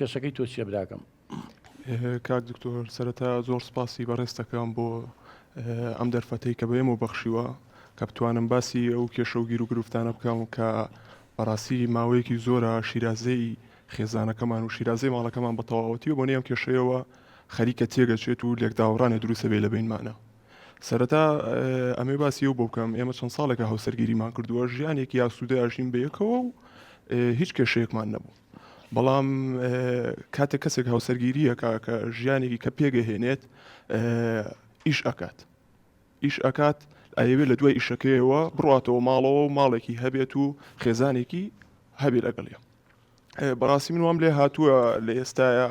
کێشەکەی تۆ چیە براکەم؟ کاک دکتۆر سەرەتا زۆر سپاسی بەڕێزتەکەم بۆ ئەم دەرفەتەی کە بە ئێمە بەخشیوە کە بتوانم باسی ئەو کێشە و گیر و گرفتانە بکەم کە بەڕاستی ماوەیەکی زۆرە شیرازەی خێزانەکەمان و شیرازەی ماڵەکەمان بە تەواوەتی و بۆنی ئەم کێشەیەوە خەریکە تێگەچێت و لێکداوڕانێ دروستە بێ لە بینمانە. سەرەتا ئەمێ باسی ئەو بۆ بکەم ئێمە چەند ساڵێکە هاوسەرگیریمان کردووە ژیانێکی ئاسوودە ئەژین بەیەکەوە و هیچ کێشەیەکمان نەبوو. بەڵام کاتێک کەسێک هاوسەرگیریەکە کە ژیانێکی کە پێگەهێنێت ئیش ئەکات ئیش ئەکات ئەیەوێت لە دوای ئیشەکەیەوە بڕاتەوە ماڵەوە و ماڵێکی هەبێت و خێزانێکی هەبێت لەگەڵیە بەڕاستی من وام لێ هاتووە لە ئێستاە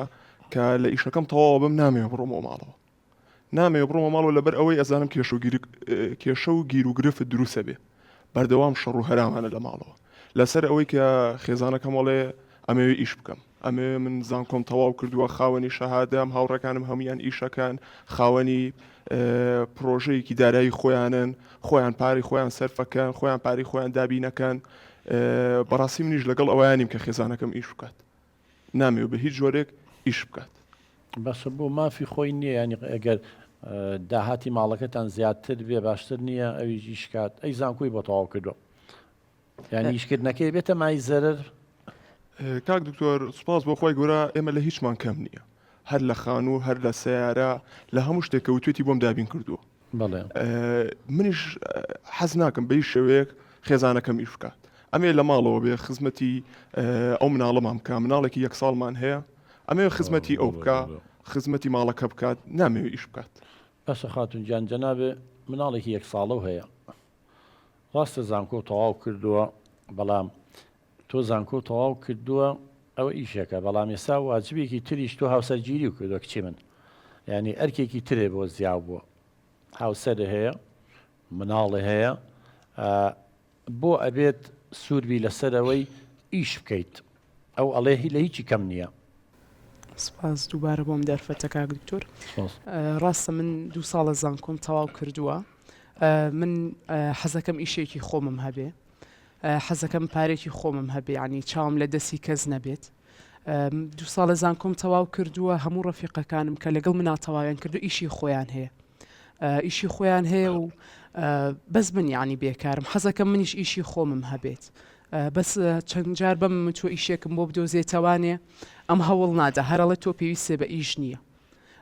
کە لە ئیشەکەم تەواو بم نامەوێ بڕۆمەوە ماڵەوە نامەوێ بڕۆمە ماڵەوە لەبەر ئەوەی ئەزانم کێشە و گیر کێشە و گیر و گرفت دروستە بێ بەردەوام شەڕ و هەرامانە لە ماڵەوە لەسەر ئەوەی کە خێزانەکەم ئەڵێ ئەمەوێ ئیش بکەم ئەمەوێ من زانکۆم تەواو کردووە خاوەنی شەهادەم هاوڕێکانم هەمویان ئیشەکان خاوەنی پرۆژەیەکی دارایی خۆیانن خۆیان پارەی خۆیان سەرفەکەن خۆیان پارەی خۆیان دابینەکەن بەڕاستی منیش لەگەڵ ئەویانیم کە خێزانەکەم ئیش بکات نامەوێ بە هیچ جۆرێک ئیش بکات. باشە بۆ مافی خۆی نییە یانی ئەگەر داهاتی ماڵەکەتان زیاتر بێ باشتر نییە ئەویش ئیش کات ئەی زانکۆی بۆ تەواو کردووە یانی ئیشکردنەکەی بێتە مای زەرەر؟ کاک دکتۆر سوپاس بۆ خوای گەورە ئێمە لە هیچمان کەم نییە هەر لە خانوو هەر لە سەیارە لە هەموو شتێک کە وتوێتی بۆم دابین کردووە بەڵێ. منیش حەز ناکەم بە هیچ شێوەیەک خێزانەکەم ئیش بکات ئەمێ لە ماڵەوە بێ خزمەتی ئەو مناڵەمان بکە مناڵێکی یەک ساڵمان هەیە ئەمێ خزمەتی ئەو بکە خزمەتی ماڵەکە بکات نامەوێ ئیش بکات. باشە خاتون گیان جەنابێ مناڵێکی یەک ساڵەو هەیە ڕاستە زانکۆ تەواو کردووە بەڵام تۆ زانکۆ تەواو کردووە ئەوە ئیشێکە بەڵام ئێستا واجبێکی تریش تۆ هاوسەرگیری کردووە کچی من یعنی ئەرکێکی ترێ بۆ زیاو بووە هاوسەر هەیە مناڵێ هەیە بۆ ئەبێت سووربی لەسەرەوەی ئیش بکەیت ئەو ئەڵێ هی لە هیچی کەم نییە. سوپاس دووبارە بۆم دەرفەتە کاک دکتۆر ڕاستە من دوو ساڵە زانکۆم تەواو کردووە من حەزەکەم ئیشێکی خۆمم هەبێ حەزەکەم پارێکی خۆمم هەبێ ینی چاوم لە دەستی کەس نەبێت دوو ساڵە زانکۆم تەواو کردووە هەموو ڕەفیقەکانم کە لەگەڵ منا تەواویان کردو ئیشی خۆیان هەیە ئیشی خۆیان هەیە و بەس من یعنی بێکارم حەزەکەم منیش ئیشی خۆمم هەبێت بەس چەند جار بەم تۆ ئیشێکم بۆ بدۆزێتەوانێ ئەم هەوڵ نادا هەرڵێ تۆ پێویستێ بە ئیش نییە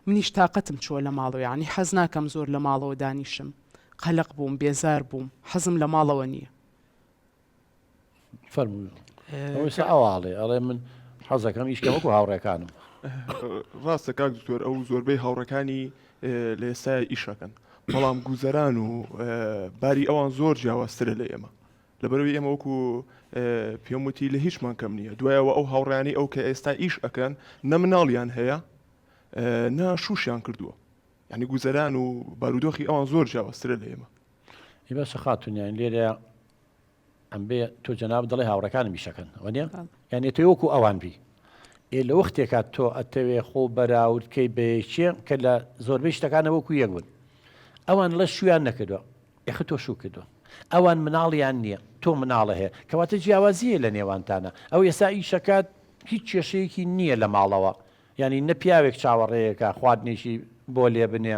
منیش تااقەتم چووە لە ماڵەوە یعنی حەز ناکەم زۆر لە ماڵەوە دانیشم قەلق بووم بێزار بووم حەزم لە ماڵەوە نییە. فەرموو ئەوەی سا ئەوە ئەڵێ ئەڵێ من حەزەکەم ئیش کەم وەکو هاوڕێکانم. ڕاستە کاک دکتۆر ئەو زۆربەی هاوڕێکانی لە ئێستایا ئیشەکەن بەڵام گوزەران و باری ئەوان زۆر جیاوازترە لە ئێمە لەبەرەوەی ئێمە وەکو پێم وتی لە هیچمان کەم نییە دوایەوە ئەو هاوڕیانی ئەو کە ئێستا ئیش ئەکەن نە مناڵیان هەیە نە شوشیان کردووە یعنی گوزەران و بارودۆخی ئەوان زۆر جیاوازترە لە ئێمە. ئی باشە خاتون یانی لێرە ئەم بێ تۆ جەناب دەڵێ هاوڕەکانم ئیشەکەن وە نیە یانی تۆ وەکو ئەوان بی ئێ لە وەختێکا تۆ ئەتەوێ خۆ بەراورد کەی بە یەکێ کە لە زۆربەی شتەکانە وەکو یەک بن ئەوان لە شویان نەکردووە ئێخە تۆ شوو کردووە ئەوان مناڵیان نییە تۆ مناڵە هەیە کەواتە جیاوازیە لە نێوانتانە ئەو ئێستا ئیشەکات هیچ کێشەیەکی نییە لە ماڵەوە یانی نە پیاوێک چاوەڕێیەکا خواردنێکی بۆ لێ بنێ،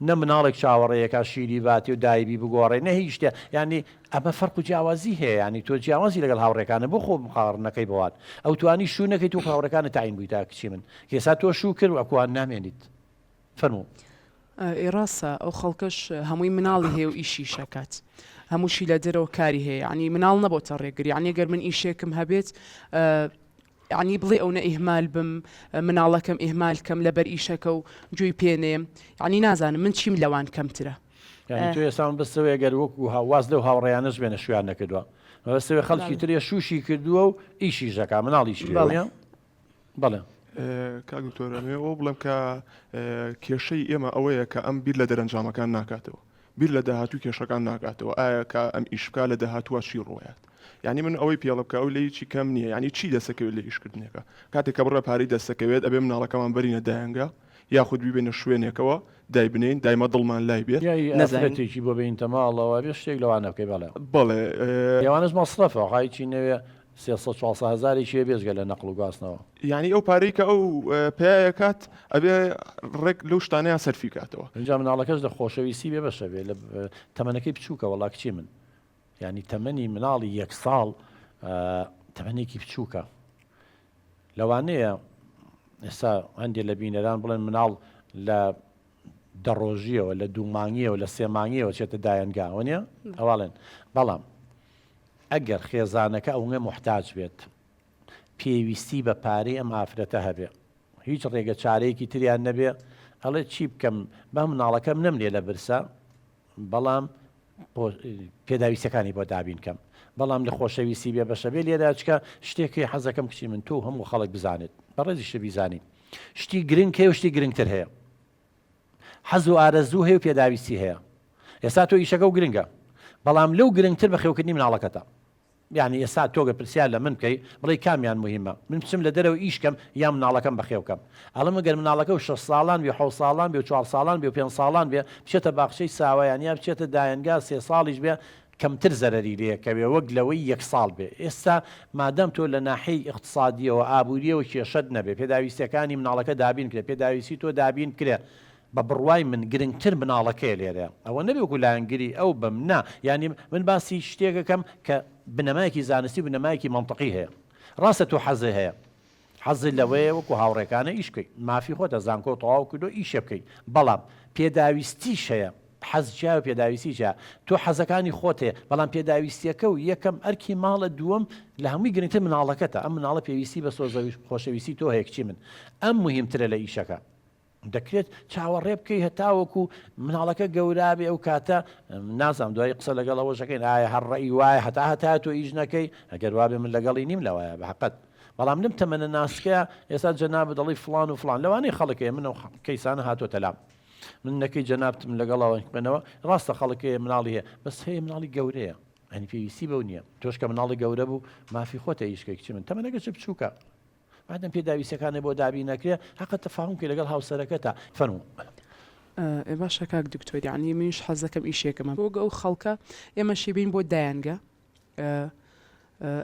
نە مناڵێک چاوەڕێیەکا شیری باتێ و دایبی بگۆڕێ، نە هیچ شتێ، یانی ئەمە فەرق و جیاوازی هەیە، یانی تۆ جیاوازی لەگەڵ هاوڕێکانت بۆ خۆ مقاڕنەکەی بەوان، ئەو توانی شوو نەکەیت وەکو هاوڕێکانت تەعین بوویتە کچی من، ئێستا تۆ شوو کرد وەکوان نامێنیت. فەرموو. ئێ ڕاستە ئەو خەڵکەش هەمووی مناڵی هەیە و ئیشیش ئەکات هەمووشی لە دەرەوە کاری هەیە یانی مناڵ نەبۆتە ڕێگر یانی گەر من ئیشێکم هەبێت یەعنی بڵێ ئەونە ئیهمال بم مناڵەکەم ئیهمال کەم لەبەر ئیشەکە و گوێی پێ نەیەم یەعنی نازانم من چیم لەوان کەمترە. یانی تۆ ئێستا مەبەستەوەیە گەر وەکو واز لەو هاوڕێیانەش بێنە شویان نەکردوە مەبەستەوەی خەڵکی ترێ شوشی کردووە و ئیشیش دەکا مناڵیشی هەیە نیە؟ بەڵێ. کاک دکتۆر ئەمەوێ ئەوە بڵێم کە کێشەی ئێمە ئەوەیە کە ئەم بیر لە دەرەنجامەکان ناکاتەوە بیر لە داهاتووی کێشەکان ناکاتەوە ئایا کە ئەم ئیش بکا لە داهاتووە چی ڕووەیات یعنی من ئەوەی پێڵە بکە ئەو لە هیچی کەم نییە یعنی چی دەسەکەوێت لە ئیشکردنێکە کاتێک کە بڕە پارەی دەستەکەوێت ئەبێ مناڵەکەمان بەرینە دایەنگە یاخود بیبێنە شوێنێکەوە دایبنین دایمە دڵمان لای بێت نەزانێکی بۆ بینتە ماڵەوە بێ شتێک لەوانە بکەی بەڵێ بەڵێ لەوانەش مەسرەفە هایچی نەوێ. 300 400 هەزارێکی هەیە بێجگە لە نەقڵ و گواستنەوە. یانی ئەو پارەی کە ئەو پەیای ئەکات ئەبێ ڕێک لەو شتانەیا سەرفی کاتەوە. ئینجا مناڵەکەش لە خۆشەویستی بێ بەشە بێ لە تەمەنەکەی بچووکە وەڵا کچی من یانی تەمەنی مناڵی یەک ساڵ تەمەنێکی بچووکە لەوانەیە ئێستا هەندێک لە بینەران بڵێن مناڵ لە دە ڕۆژیەوە لە دوو مانگیەوە لە سێ مانگیەوە چێتە دایەنگا وەنیە ئەواڵێن بەڵام ئەگەر خێزانەکە ئەونگە محتاج بێت پێویستی بە پارەی ئەم ئافرەتە هەبێ هیچ ڕێگە چارەیەکی تریان نەبێ ئەڵێ چی بکەم با مناڵەکەم نەمرێ لە برسا بەڵام پێداویستەکانی بۆ دابین کەم بەڵام لە خۆشەویستی بێ بەشە بێ لێرە چکە شتێکی حەزەکەم کچی من تۆ هەموو خەڵک بزانێت بەڕێزیشە بیزانی شتی گرنگ هەیە و شتی گرنگتر هەیە حەز و ئارەزوو هەیە و پێداویستی هەیە ئێستا تۆ ئیشەکە و گرنگە بەڵام لەو گرنگتر بەخێوکردنی مناڵەکەتە یانی ئێستا تۆ گەر پرسیار لە من بکەی بڵێی کامیان موهیمە من بچم لە دەرەوە ئیش کەم یا مناڵەکەم بەخێو کەم ئەڵێم ئەگەر مناڵەکەو شەش ساڵان بێ حەوت ساڵان بێ و چوار ساڵان بێ و پێنج ساڵان بێ بچێتە باخچەی ساوایان یا بچێتە دایەنگا سێ ساڵیش بێ کەمتر زەرەری لێ کەوێ وەک لەوەی یەک ساڵ بێ ئێستا مادام تۆ لە ناحیەی ئیقتسادیەوە ئابوریەوە کێشەت نەبێ پێداویستیەکانی مناڵەکە دابین کرێ پێداویستی تۆ دابین بکرێ بە بڕوای من گرنگتر مناڵەکەیە لێرە ئەوە نەبێ وەکو لایەنگری ئەو بم نا یانی من باسی شتێک ئەکەم کە بنەمایەکی زانستی و بنەمایەکی مەنتقی هەیە ڕاستە تۆ حەزت هەیە حەزت لەوەیە وەکو هاوڕێکانە ئیش بکەی مافی خۆتە زانکۆ تەواو کردو ئیشێ بکەی بەڵام پێداویستیش هەیە حەز جیا و پێداویستی جیا تۆ حەزەکانی خۆت هەیە بەڵام پێداویستیەکە و یەکەم ئەرکی ماڵە دووەم لە هەمووی گرنگتر مناڵەکەتە ئەم مناڵە پێویستی بە سۆزەوی خۆشەویستی تۆ هەیە کچی من ئەم مهمترە لە ئیشەکە دەکرێت چاوەڕێ بکەی هەتاوەکو مناڵەکە گەورابێ ئەو کاتە نازانم دوایی قسە لەگەڵ ئەوەشەکەین ئایا هەر ڕەئی وایە هەتا هەتایە تۆ ئیش نەکەی ئەگەر وابێ من لەگەڵی نیم لەوایە بە حەقەت بەڵام لەم تەمەنە ناسکەیە ئێستا جەنابت دەڵێی فڵان و فڵان لەوانەیە خەڵک هەیە من ئەو کەیسانە هاتۆتە لام من نەکەی جەنابتم لەگەڵەوە خوێنەوە ڕاستە خەڵک هەیە مناڵی هەیە بەس هەیە مناڵی گەورەیە ئەنی پێویستی بەو نییە تۆش کە مناڵی گەورە بوو مافی خۆتە ئیشکەی کچی من تەمەنەکە چ بچووکە مادەم پێداویستیەکانت بۆ دابین نەکرێ هەقە تەفاهوم کەی لەگەڵ هاوسەرەکەتا فەرموو. ئێ باشە کاک دکتۆر یەعنی منیش حەزەکەم ئیشێکم هەبێ وەک ئەو خەڵکە ئێمەش ئەیبەین بۆ دایەنگە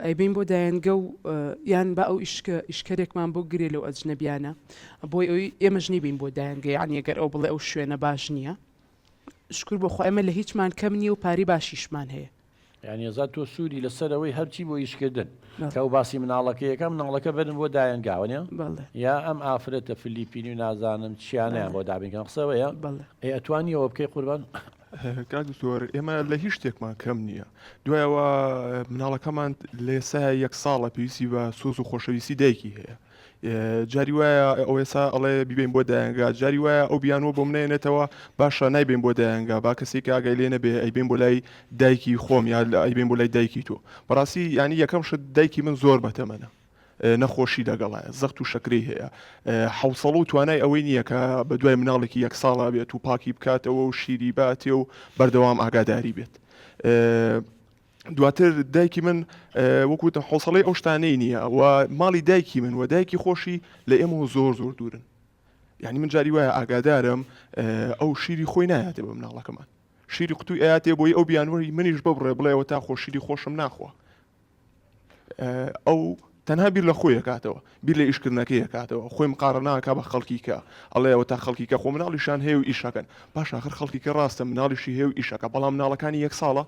ئەیبەین بۆ دایەنگە و یان با ئەو ئیشکە ئیشکەرێکمان بۆ گرێ لەو ئەجنەبیانە بۆی ئەوی ئێمەش نیبین بۆ دایەنگە یەعنی ئەگەر ئەو بڵێ ئەو شوێنە باش نییە شکر بۆ خوا ئێمە لە هیچمان کەم نییە و پارەی باشیشمان هەیە. یانی ئێستا تۆ سووری لەسەر ئەوەی هەرچی بۆ ئیشکردن کە ئەو باسی مناڵەکەی ئەکا مناڵەکە بەرن بۆ دایەنگا وەنیە یا ئەم ئافرەتە فلیپینی و نازانم چیانیان بۆ دابین کەن قسە ئەوەیە ئەی ئەتوانی ئەوە بکەی قوربان؟ کاک دکتۆر ئێمە لە هیچ شتێکمان کەم نییە دوایەوە مناڵەکەمان لە ئێستا یەک ساڵە پێویستی بە سۆز و خۆشەویستی دایکی هەیە جاری وایە ئەو ئێسا ئەڵێ بیبەین بۆ دایەنگا جاری وایە ئەو بیانوە بۆم نێنێتەوە باشە نایبین بۆ دایەنگا با کەسێک ئاگای لێ نەبێ ئەیبین بۆ لای دایکی خۆم یا ئەیبین بۆ لای دایکی تۆ بەڕاستی ینی یەکەم شت دایکی من زۆر بەتەمەنە نەخۆشی لەگەڵایە زەخت و شەکرەی هەیە حوسەڵ و توانای ئەوەی نییە کە بە دوای مناڵێکی یەک ساڵا بێت و پاکی بکاتەوە و شیری باتێ و بەردەوام ئاگاداری بێت. دواتر دایکی من وەکو وتم حوسەڵەی ئەو شتانەی نییە و ماڵی دایکی من و دایکی خۆشی لە ئێمەوە زۆر زۆر دوورن یعنی من جاری وایە ئاگادارم ئەو شیری خۆی نایاتێ بە مناڵەکەمان شیری قوتوی ئەیاتێ بۆی ئەو بیانوەری منیش ببڕێ بڵێەوە تا خۆ شیری خۆشم ناخوا ئەو تەنها بیر لە خۆی ئەکاتەوە بیر لە ئیشکردنەکەی ئەکاتەوە خۆی مقاڕە ناکا بە خەڵکی کە ئەڵێ ئەوەتا خەڵکی کە خۆ مناڵیشان هەیە و ئیشەکەن باش ئاخر خەڵکی کە ڕاستە مناڵیشی هەیە و ئیشەکە بەڵام مناڵەکانی یەک ساڵە.